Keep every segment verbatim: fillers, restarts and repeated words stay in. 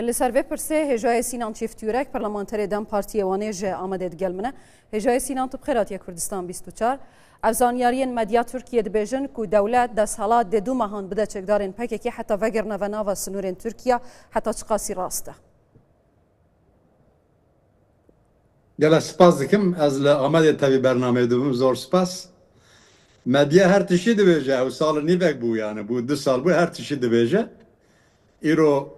Li ser vê pirsê hêjayê Sînan Çîftî Yurek, parlamenterê DEM Partiyê Wanê ji Amedê digel min e. Hêjayê Sînan, tu bi xêr hatiye Kurdistan bîst û çar. Ev zanyariyên medya Tirkiyê dibêjin ku dewlet desthilat dê du mehan bide çekdarên P K K heta vegirine ve nava sinûrên Tirkiye, heta çiqasî rast e? Gelek spas dikim. Ez li Amedê tevî bernameyê dibim. Zor spas. Medya her tiştî dibêje. Ew sal nîvek bû yani. Bû du sal bû her tiştî dibêje. Îro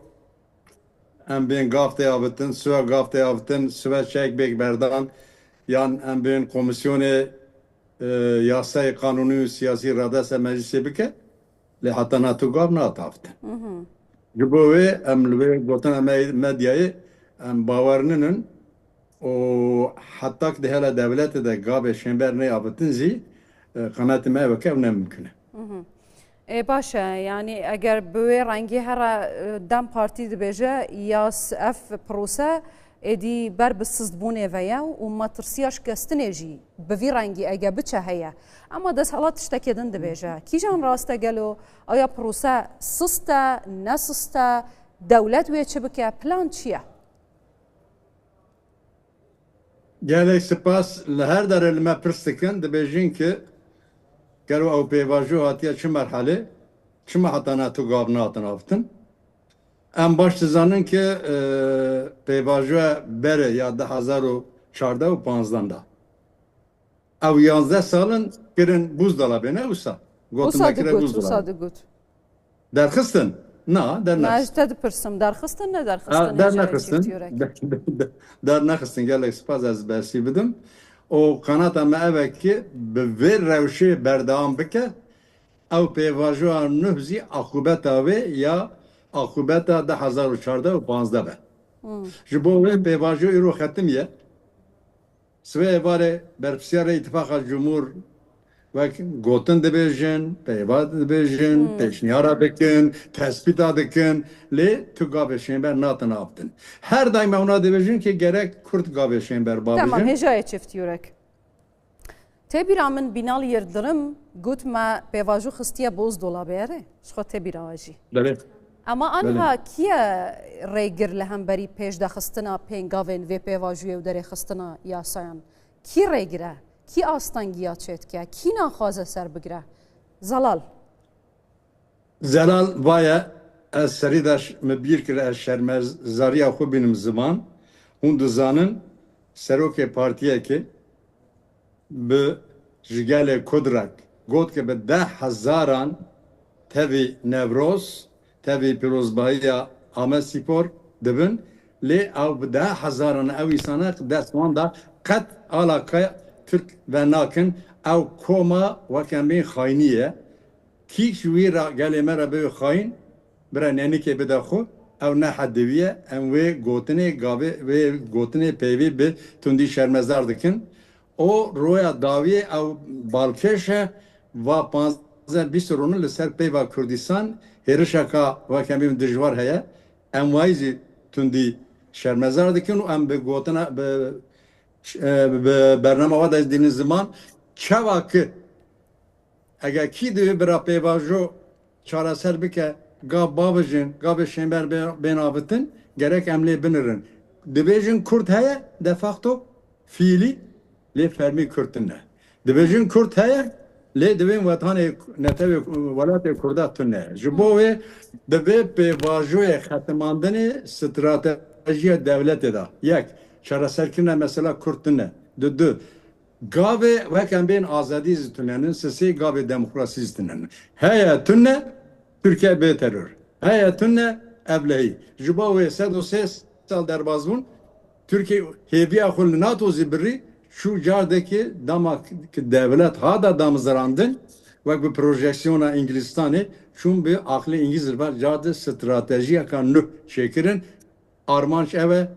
em bên gav tê avitin, siwe gav tê avitin, siwe çek bêk berdan, yan em bên komisyonê, e, yasayê qanûnî û siyasî radese meclisê bike, lê heta na tu gav nat avitin. Ji bo wê em li wê gotina me, medyayê em bawer ninin û heta ki di hela dewletê de gavê şênber neyê avitin zî, e, qenatê me ew e ke ew ne mimkun e. Ê, baş e, yanî eger bi wê rengî here, e, DEM Partî dibêje, ya s-, ev prose êdî ber bi sistbûnê ve ye û metirsiya şikestinê jî bi vî rengî ege biçe heye. Ema desthilat tiştekê din dibêje. Kîjan rast e gelo? Aya prose sist e, ne sist e? Dewlet wê çi bike? Plan çi ye? Gelek spas. Li her derê li me pirs dikin, dibêjin ki gelo ew pêvajo hatiye çi merhelê, çima heta na tu gav natin avtin? Em baş dizanin ki, e, pêvajoya berê ya du hezar û çardeh û panzdeh de. Ew yanzdeh salin kirin buzdolabê, ne wisa? Gotin Wisa me kire digot, buzdolabê. Wisa digot. Derxistin? Na, dernexistin. Na, ji te dipirsim, derxistin, ne derxistin, Ha, hêjayê dernexistin. Çîftî Yurek? Der, der, dernexistin, gelek spas, ez bersî bidim. Û qenata me ev e ki bi vê rewşê berdewam bike, ew pêvajoya nuh zî aqûbeta wê ya aqûbeta du hezar û çardeh û panzdeh be. Hmm. Ji bo wê pêvajo îro xetimiye. Sibê êvarê berpirsiyarê Îtifaqa Cumhur wek gotin dibêjin, peyva dibêjin, Hmm. pêşniyara dikin, tespîta dikin, lê tu gavê şênber natin avtin. Her daîm ewna dibêjin ki gerek Kurd gavê şênber bavêjin. Tamam, hêjayê Çift Yurek. Tê bîra min Bînal Yildirim got me pêvajo xistiye boz dolabê, erê? Ji xwe tê bîra we jî. Belê. Ama Belê. anha kî ye rêgir li hemberî pêşdexistina pêngavên vê pêvajoyê û derêxistina yasayan? Kî rêgir e? Kî astengiya çê dike? Kî naxwaze ser bigire? Zelal. Zelal vaye, ez serî de ş-, min bîr kir, ez şermezariya xwe bînim ziman. Hûn dizanin, serokê partiyekê bi ji gelê Kudrek got ki bi deh hezaran tevî Newroz, tevî pîrozbahiya Amedspor dibin, lê ew bi deh hezaran ew îsana dest wan da qet alaka Tirk venakin, ew koma weke min xaynî ye. Kî ji wî re gelê me re bibe xayin, bira nenikê bide xwe, ew ne heddê wî ye. Em wê gotinê gavê, wê gotinê peyvê bi tundî şermezar dikin. O roya dawiyê ew balkêş e, va panzdeh bîst rûnin li ser peyva Kurdistan hêrişeka weke min dijwar heye. Em wayî zî tundî şermezar dikin û em bi gotina, bi, e, bi bernama wa de dînin ziman. Çawa ki Eger kî divê bira pêvajo çareser bike, gav bavijin, gavê şênber bê-, bên avitin, gerek em lê binirin. Dibêjin Kurd heye, de facto, fiîlî, lê fermî Kurd tune. Dibêjin Kurd heye, lê di vê wetanê, netewê, welatê Kurda tune. Ji bo wê bi vê pêvajoyê xetimandinê stratejiya dewletê de. Yek, çareserkirina mesela Kurd tune. Du, du, Gavê wek em bên azadî zî tunenin, sisê gavê demokrasî zî tunenin. Heye tune, Tirkiye bê teror. Heye tune, evlehî. Ji bo wê sed û sê sal derbas bûn, Tirkiye hêviya xwe li NATO zî birî, çû cardekê dema ki dewlet ha da damizrandin, wek bi projeksiyona Îngilistanê, çûn bi aqlê Îngiliz re car di stratejiyeka nû çêkirin. Armanc ev e,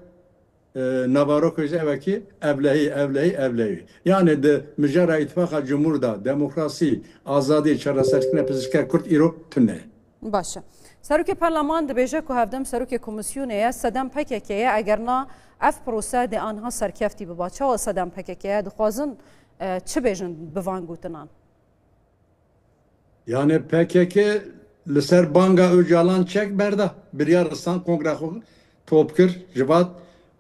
e, Navarro Köz ev e ki evlehî, evlehî, evlehî. Yani di mijara Îtifaqa Cumhur de demokrasî, azadî, çareserkirina pirsgirêka Kurd îro tune. Baş e. Serokê Perleman dibêje ku hevdem serokê komîsyonê ye, sedem P K K ye, eger na ev prose dê anha serkeftî biba. Çawa sedem P K K ye? Dixwazin, e, çi bêjin bi van gotinan? Yani P K K li ser banga Ocalan çek berda. Biryar Istan Kongra xwe top kir, ji vat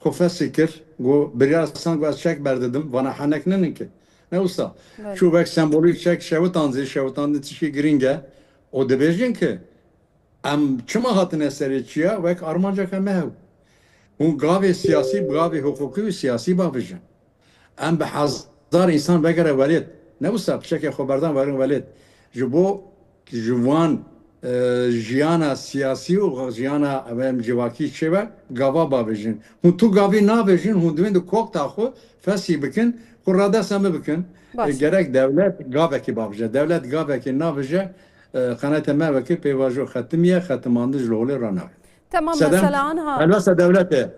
xwe fesî kir, got, "Biryar san got ez çek berdidim, vana henek ninin ki." Ne wisa. Belê. Çû wek sembolî çek şewitan zî, şewitandin tişkî girîng e. Û dibêjin ki, em çima hatine serê çiya, wek armanceke me hew. Hûn gavê siyasî, gavê hiqûqî û siyasî bavêjin. Em bi hezar însan vegere welêt. Ne wisa piçekê xwe berdan werin welêt. Ji bo ji wan, e, jiyana siyasî û jiyana, em, civakî çêbe gava bavêjin. Hûn tu gavî navêjin, hûn divên di kokta xwe fesî bikin, xwe radesa me bikin. Baş. E, gerek dewlet gavekî bavêje. Dewlet gavekî navêje, e, qenete me vekir pêvajo xetimiye, xetimandin ji holê ranavê. Tamam, Sedem, mesela anha helbeste dewlet e.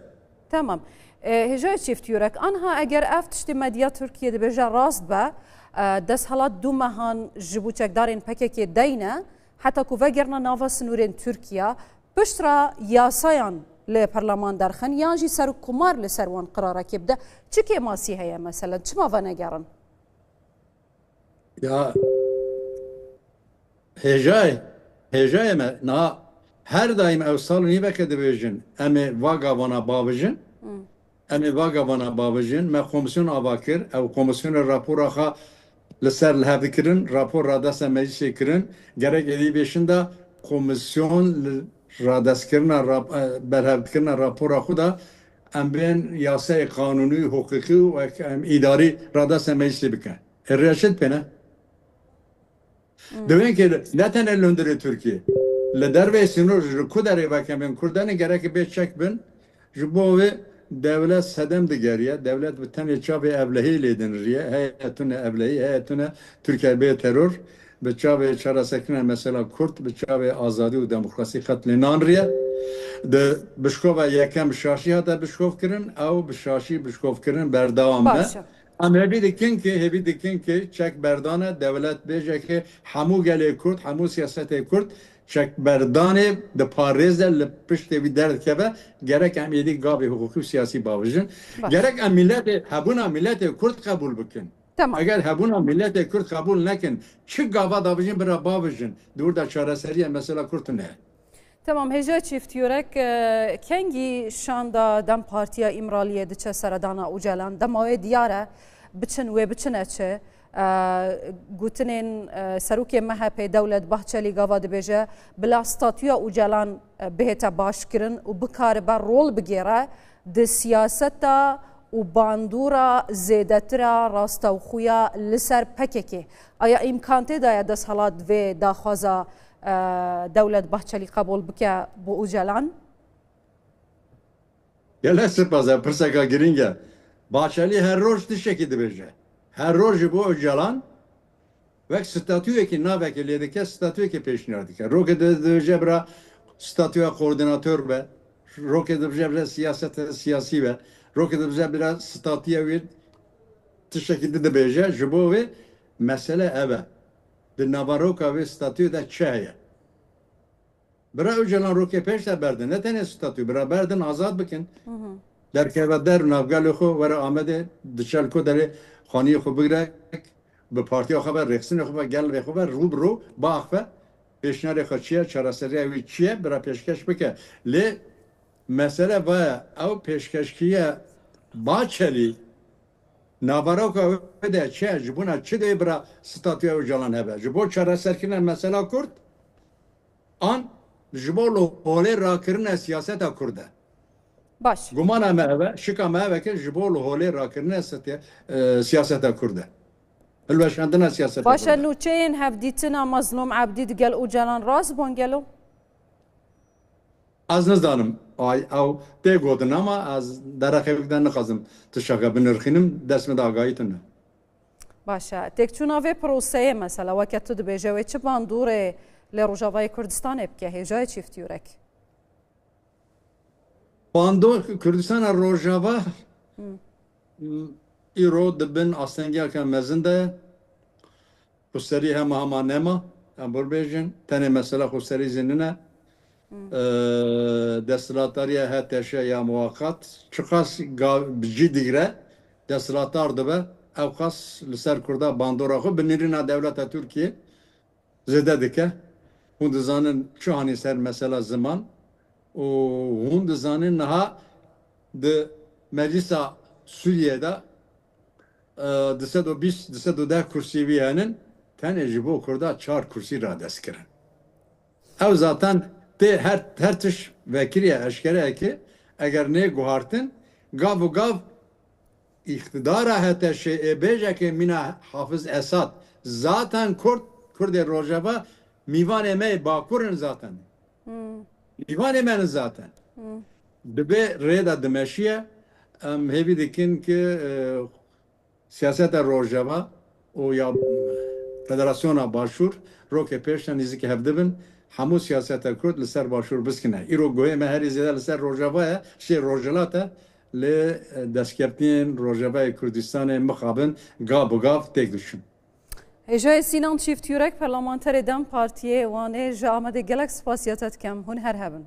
Tamam. E, hêjayê çift yürek. Anha eger ev tiştê medya Tirkiye dibêje rast be, e, desthilat du mehan ji bo çekdarên P K K deyne, heta ku vegerine nava sinûrên Tirkiye, pişt re yasayan li parleman derxin, yan jî serokkomar li ser wan qirarekê bide. Çi kêmasî heye meselen? Çima venegerin? Ya, hêjayê, hêjayê me, niha her daîm ew sal û nîveke dibêjin, em ê va gavana bavêjin, Hmm. em ê va gavana bavêjin, me komisyon ava kir, ew komisyonê rapora xwe li ser li hev dikirin, rapor radesta meclisê kirin, gerek êdî bêşin de komisyon li radestkirina rap-, e, berhevdikirina rapora xwe de em bên yasayê qanûnî, hiqûqî û ek-, em îdarî radesta meclisê bikin. Ê rêya çi dipêne? Hmm. Divên ke ne tenê li hundirê Tirkiyê, li derveyê sînor ji ku derê veke bên Kurdanê gerek bê çek bin, ji bo wê dewlet sedem digeriye, dewlet bi tenê çavê evlehiyê lê diniriye, heye tune evlehî, heye tune Tirkiye bê teror, bi çavê çareserkirina mesela Kurd, bi çavê azadî û demokrasî qet lê naniriye. Di bişkova yekem bi şaşî hate bişkov kirin, ew bi şaşî bişkov kirin berdewam e. Baş e. Em hêvî dikin ki, hêvî dikin ki çek berdane, dewlet bêje ki hemû gelê Kurd, hemû siyasetê Kurd çekberdanê diparêze, li piştê wî derdikeve, gerek em êdî gavê hiqûqî û siyasî bavêjin. Baş. Gerek em miletê, hebûna miletê Kurd qebûl bikin. Tamam. Eger hebûna miletê Kurd qebûl nekin, çi gava davêjin bira bavêjin, di wir de çareseriya mesela Kurd tune. Tamam, hêja çift yürek, e, kengî şanda DEM Partiya Îmraliyê diçe seredana Ocalan, dema wê diyar e, biçin wê biçine çi? E, gotinên, e, serokê M H P Dewlet Bahçelî gava dibêje, bila statûya Ocalan, e, bihête başkirin û bikaribe rol bigêre di siyaseta û bandora zêdetira rastewxûya li ser P K K. Aya îmkan tê daye desthilat vê daxwaza, e, Dewlet Bahçelî qebûl bike bo Ocalan? Gelek spas, ev pirseka girîng e. Bahçelî her roj tiştekî dibêje. Her roj ji bo Ocalan wek statuyekî navekê lê dike, statuyekê pêşniyar dike. Rokê di-, dibêje bira statuya koordinator be, rokê dibêje bira siyasete siyasî be, rokê dibêje bira statuya wî tiştekî di dibêje. Ji bo wê mesele ev e. Di naveroka wê statuyê de çi heye? Bira Ocalan rokê pêş de berdin. Ne tenê statû, bira berdin, azad bikin. Hı hı. Derkeve der, navgelê xwe, were Amedê, diçe li ku derê xaniyê xwe bigire, bi partiya xwe ve, rêxistinê xwe ve, gelê xwe ve, rû bi rû, biaxive, pêşniyarê xwe çi ye, çareseriya wî çi ye, bira pêşkeş bike. Lê mesele va ye, ew pêşkeşkiriye Bahçelî, naveroka wê de çi ye, ji bona çi dê bira statûya Ocalan hebe? Ji bo çareserkirina mesela Kurd, an ji bo li holê rakirine siyaseta Kurd e? Baş. Gumana me ev e, şika me ev e ke ji bo li holê rakirine sete-, e, siyaseta Kurd e. Hilweşandina siyaseta Baş e, Kurd e. Nûçeyên hevdîtina Mazlûm Ebdî digel Ocalan rast bûn gelo? Ez nizanim, ay, ew tê gotin, ama ez dereqê wî de nixwazim tişteke binirxînim, dest min de agahî tune. Baş e. Têkçûna vê proseyê mesela, weke tu dibêje, wê çi bandorê li Rojavayê Kurdistanê bike, hêjayê çîft yûrek? Bandor Kurdistana Rojava, Hmm. m, îro di bin astengiyeke mezin de ye. Xweserî hema hema nema, em birbêjin. Tenê mesela xweserî zî nine. Hmm. Ee, desthilatdariya H T Ş ya muwaqat çiqas ga-, bi cî digire, desthilatdar dibe, ew qas li ser Kurda bandora xwe bi nêrîna dewleta Tirkiyê zêde dike. Hûn dizanin çi hanî ser mesela ziman, û hûn dizanin niha di Meclisa Sûriyê de, e, du sed û bîst, du sed û deh kursî wî henin, tenê ji bo Kurda çar kursî radest kirin. Ew zaten tê her, her tişt vekiriye eşkere ye ki eger nê guhartin, gav û gav îqtidara H T Ş'ê ê bêje ke mîna Hafiz Esad zaten Kurd, Kurdê Rojava mîvanê me yê Bakur in zaten. Mîvanê me ne zaten. Dibe rê de dimeşiye, em hêvî dikin ki, e, siyaseta Rojava û ya Federasyona Başûr rokê pêş de nêzîkî hev dibin. Hemû siyaseta Kurd li ser Başûr biskine. Îro guhê me herî zêde li ser Rojava ye, şey Rojhilat e, lê, e, destkeftiyên Rojavayê Kurdistanê mixabin gav bi gav têk diçin. Hêjayê Sînan Çîft Yurek, parlamenterê dem Partiyê Wanê, ji Amedê gelek spasiya te dikem. Hûn her hebin.